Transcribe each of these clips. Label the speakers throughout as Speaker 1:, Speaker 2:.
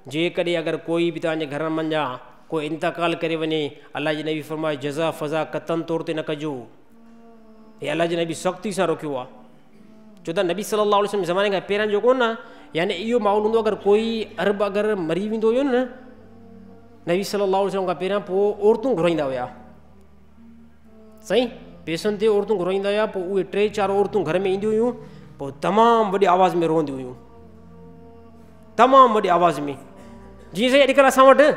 Speaker 1: जेकॾहिं अगरि कोई बि तव्हांजे घर मंझां कोई इंतकाल करे वञे, अलाह जे नबी फरमायो जज़ा फ़ज़ा कतन तौर ते न कजो। हे अलाह जे नबी सख़्ती सां रोकियो आहे। छो त नबी सल्लल्लाहु अलैहि वसल्लम ज़माने खां पहिरियां जेको न यानी इहो माहौल हूंदो, अगरि कोई अरब अगरि मरी वेंदो हुयो न नबी सल्लल्लाहु अलैहि वसल्लम खां पहिरियां, पोइ औरतूं घुराईंदा हुया। सही पैसनि ते औरतूं घुराईंदा हुया, पोइ उहे टे चारि औरतूं घर में ईंदियूं हुयूं, पोइ तमामु वॾी आवाज़ में रोअंदियूं हुयूं, तमामु वॾी आवाज़ में। जीअं साईं अॼुकल्ह असां वटि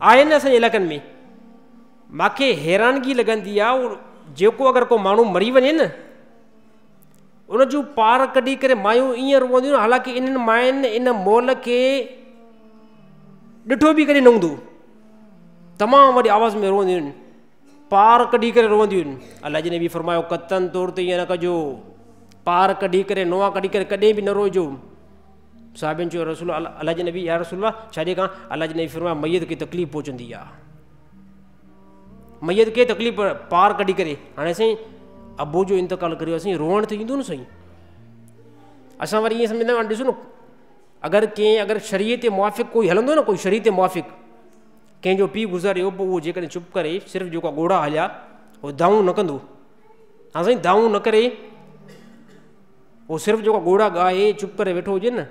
Speaker 1: आहिनि न असांजे इलाइक़नि में, मूंखे हैरानगी लॻंदी आहे जेको अगरि को माण्हू मरी वञे न उन जूं पार कढी करे मायूं ईअं रोअंदियूं, हालांकि इन्हनि मायुनि इन मोल खे ॾिठो बि कॾहिं न हूंदो, तमामु वॾी आवाज़ में रोअंदियूं आहिनि, पार कढी करे रोअंदियूं आहिनि। अलाह जे नबी फरमायो कतन तौर ते ईअं न कजो, पार कढी करे नोआ कढी करे कॾहिं बि न रोइजो। साहिबनि चयो रसूल अलाह जे नबी या रसूल छाजे खां? अलाह जे नबी फरमायो मैयत खे तकलीफ़ पहुचंदी आहे, मैयत खे तकलीफ़ पार कढी करे। हाणे साईं अबो जो इंतकाल करियो साईं रोअणु त ईंदो न साईं। असां वरी ईअं सम्झंदा आहियूं, ॾिसो न अगरि कंहिं अगरि शरीअत मुआफ़िक़ कोई हलंदो न, कोई शरीअत मुआफ़िक़ कंहिंजो पीउ गुज़ारे वियो, पोइ उहो जेकॾहिं चुप करे सिर्फ़ु जेको आहे ॻोढ़ा हलिया, उहो दाऊं न कंदो। हा साईं दाऊं न करे, उहो सिर्फ़ु जेको ॻोढ़ा ॻाए चुप करे वेठो हुजे न,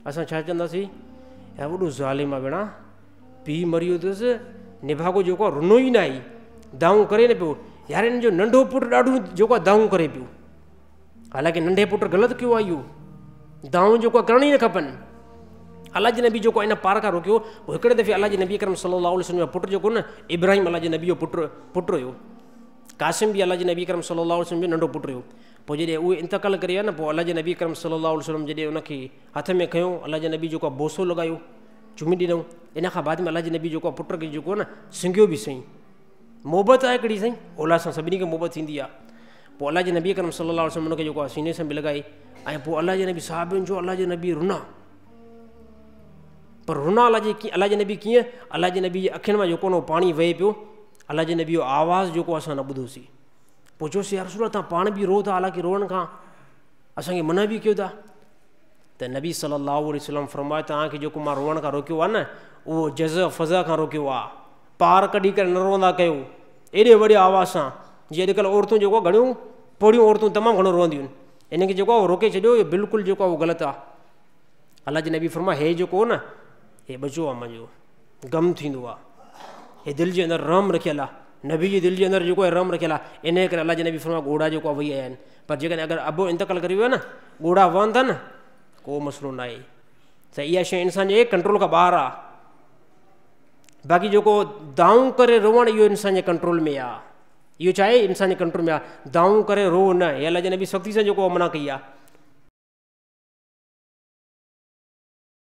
Speaker 1: असां छा चवंदासीं यार वॾो ज़ालिम आहे भेण, पीउ मरी वियो अथसि, निभाॻो जेको आहे रुनो ई न आहे, दाऊं करे न पियो, यार हिन जो नंढो पुटु ॾाढो जेको आहे दाऊं करे पियो। हालांकि नंढे पुटु ग़लति कयो आहे, इहो दाऊं जेको आहे करणु ई न खपनि। अलाह जे नबी जेको आहे इन पार खां रोकियो। पोइ हिकिड़े दफ़े अलाह जे नबी करम सल्लल्लाहु अलैहि वसल्लम जो पुटु जेको न इब्राहिम अलाह जे नबी जो पुटु हुयो, कासिम बि अलाह जे नबी करम सल्लल्लाहु अलैहि वसल्लम जो नंढो पुटु हुयो। पोइ जॾहिं उहे इंतकाल करे विया न, पोइ अलाह जे नबी करम सल्लल्लाहु अलैहि वसल्लम जॾहिं उनखे हथ में खयो, अलाह जे नबी जेको आहे बोसो लॻायो, चुमी ॾिनऊं। इन खां बाद में अलाह जे नबी जेको आहे पुट खे जेको आहे न सिंघियो बि सही। मोहबत आहे हिकिड़ी साईं, औलाद सां सभिनी खे मोहबत थींदी आहे। पोइ अलाह जे नबी करम सल्लल्लाहु अलैहि वसल्लम हुनखे जेको आहे सीने सां बि लॻाई, ऐं पोइ अलाह जे नबी साहिबनि जो अलाह जे नबी रुना, पर रुना अलाह जे नबी कीअं? अलाह जे नबी जे अखियुनि मां जेको पाणी वहे पियो, अलाह जे नबी जो आवाज़ जेको असां न ॿुधोसीं। पोइ चयोसीं यार रसूल तव्हां पाण बि रो था, हालांकि रोअण खां असांखे मना बि कयो था। त नबी सल्लल्लाहु अलैहि वसल्लम फरमायो तव्हांखे जेको मां रोअण खां रोकियो आहे न उहो जज़ फ़ज़ा खां रोकियो आहे, पार कढी करे न रोअंदा कयो एॾे वॾे आवाज़ सां। जीअं अॼुकल्ह औरतूं जेको घणियूं पोड़ियूं औरतूं तमामु घणो रोअंदियूं आहिनि, इन खे जेको आहे रोके छॾियो, इहो बिल्कुलु जेको आहे उहो ग़लति आहे। अलाह जे नबी फरमायो हे जेको न हे बचो आहे मुंहिंजो, गम थींदो आहे, हे दिलि जे अंदरि रहम रखियलु आहे, नबी जी दिलि जे अंदरि जेको आहे रहम रखियलु आहे। इन करे अलाह जे नबी फरमायो ॻोढ़ा जेको आहे वही आया आहिनि। पर जेकॾहिं अगरि अबो इंतकाल करे वियो न, ॻोढ़ा वहनि था न, को मसइलो न आहे। त इहा शइ इंसान जे कंट्रोल खां ॿाहिरि आहे। बाक़ी जेको दाऊं करे रोअणु इहो इंसान जे कंट्रोल में आहे, इहो छा आहे इंसान जे कंट्रोल में आहे। दाऊं करे रो न, हे अलाह जे नबी सख़्ती सां जेको मना कई आहे।